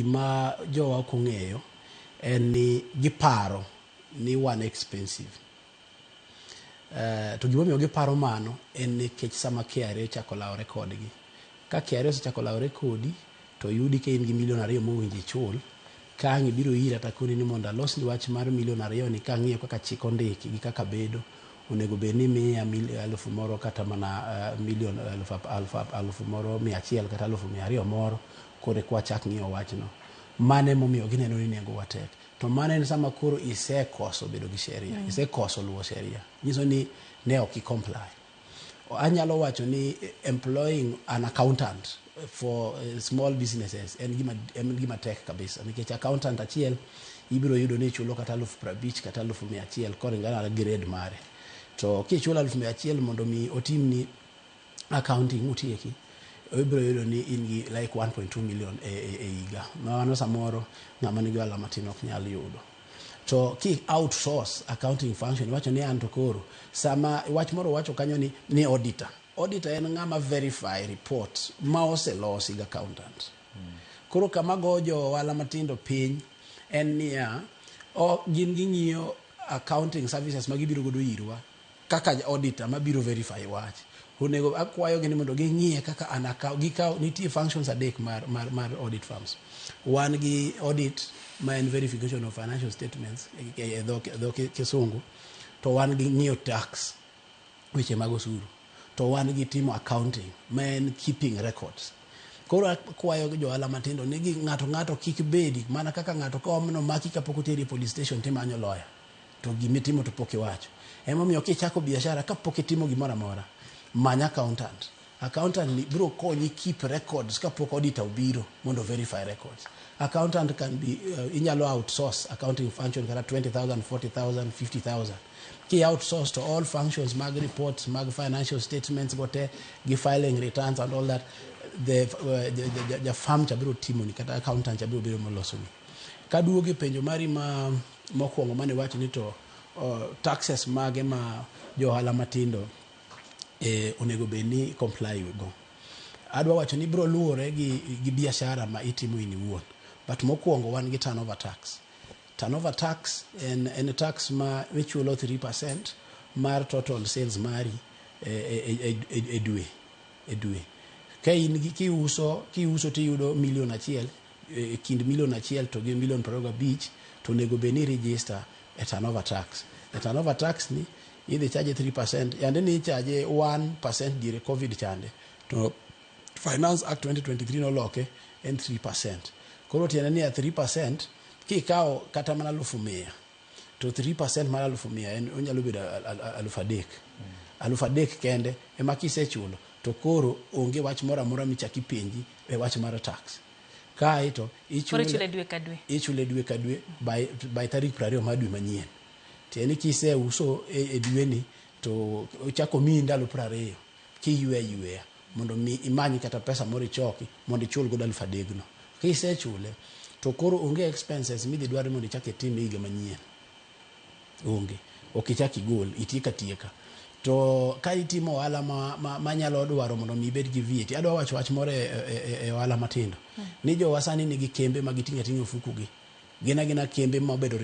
Gima jowa ok ong'eyo en ni giparo ni wan expensive. To gimomiyo giparo mano en nikech sama KRA ochako lawore kodgi. Ka KRA osechako lawore kodi to yudi ka in gi milion 2 mowinjo ichul, ka ang' ibiro ira takoni ni mondo alosni wach mar milion 2 ni kang'iyo kaka chik ondiki gi kaka bedo, onego bed ni imiya 1,000 kata mana milion 1,100 kata 200,000 moro koro eka wachak ng'iyo wachno. Mano emomiyo gineno ni nengo wa tek. To mano en sama koro isekoso bedo gi sheria, isekoso luwo sheria. Nyiso ni ne ok i comply. Anyalo wacho ni employing an accountant for small businesses en gima tek kabisa, nikech accountant achiel ibiro yudo ni ichulo kata 50,000 kata 100,000 kulingana gi grade mare. To kichulo 100,000 mondo mi otimni accounting utieki, ibiro yudo ni in gi like 1.2 million e higa. Mano samoro ng'ama nigi ohala matin ok nyal yudo. To ki outsource accounting function, iwacho ni an to koro sama wach moro wacho kanyo ni auditor. Auditor en ng'ama verify report ma oselosi gi accountant. Koro kama go jo ohala matindo piny en niya, gin ging'iyo accounting services ma gibiro godo irwa kaka auditor mabiro verify wach. Onego akwayogi ni mondo ging'iye kaka an account, gikaw nitie functions adek mar audit firms. Wan gi audit ma en verification of financial statements e dho kisungu, to wan gi ng'iyo tax, weche mag osuru, to wan gi timo accounting ma en keeping records. Koro akwayo jo ohala matindo ni gi ng'ato kik bedi mana kaka ng'ato ka omaki kapok oteri e police station timanyo lawyer to gimitimo to pok iwacho. Emomiyo kichako biashara kapok itimo gimoro amora, many accountant. Accountant ni biro konyi keep records kapok auditor obiro mondo verify records. Accountant can be inyalo outsource accounting function kata 20,000, 40,000, 50,000. Ki outsource to all functions mag reports, mag financial statements go te, gi filing returns and all that, the firm cha biro timoni kata accountant cha biro biro molosoni. Kaduogo e penjo mari ma mokwongo mane iwacho ni to taxes mage ma jo ohala matindo onego bed ni comply go. Adwa wacho ni biro luwore gi biashara ma itimo in iwuon. But mokwongo wan gi turnover tax. Turnover tax en tax ma ichulo 3% mar total sales mari e dwe. Ka in gi kiuso tiyudo milion 1, e kind milion 1 to gi milion 25, to onego bed ni register e turnover tax. E turnover tax ni idhi charge 3%, yande ni icharge 1% diere Covid chande, to Finance Act 2023 noloke en 3%. Koro tiende ni 3% kikawo kata mana 100,000 to 3% mar 100,000 en onyalo bedo 3,000. 3,000 kende ema kisechulo to koro onge wach moro amora michak ipenji e wach mar tax. Kae to Koro ichule dwe ka dwe. Ichule dwe ka dwe by tarik 20 mar dwe manyien. Tiende ni kiseuso e dweni to ochako miyi ndalo 20 kiywe ayweya mondo mi imany kata pesa moro ichoki mondo ichul godo 3,000 no. Kisechule to koro onge expenses midhi dwar mondo ichak itim e higa manyien. Onge. Ok ichak igol, itieko atieka. To ka itimo ohala manyalo dwaro mondo mi ibed gi VAT, adwa wacho wach moro e ohala matindo. Ni jowa sani nigi kembe ma giting'o ating'a ofuku gi. Gin agina kembe ma obedo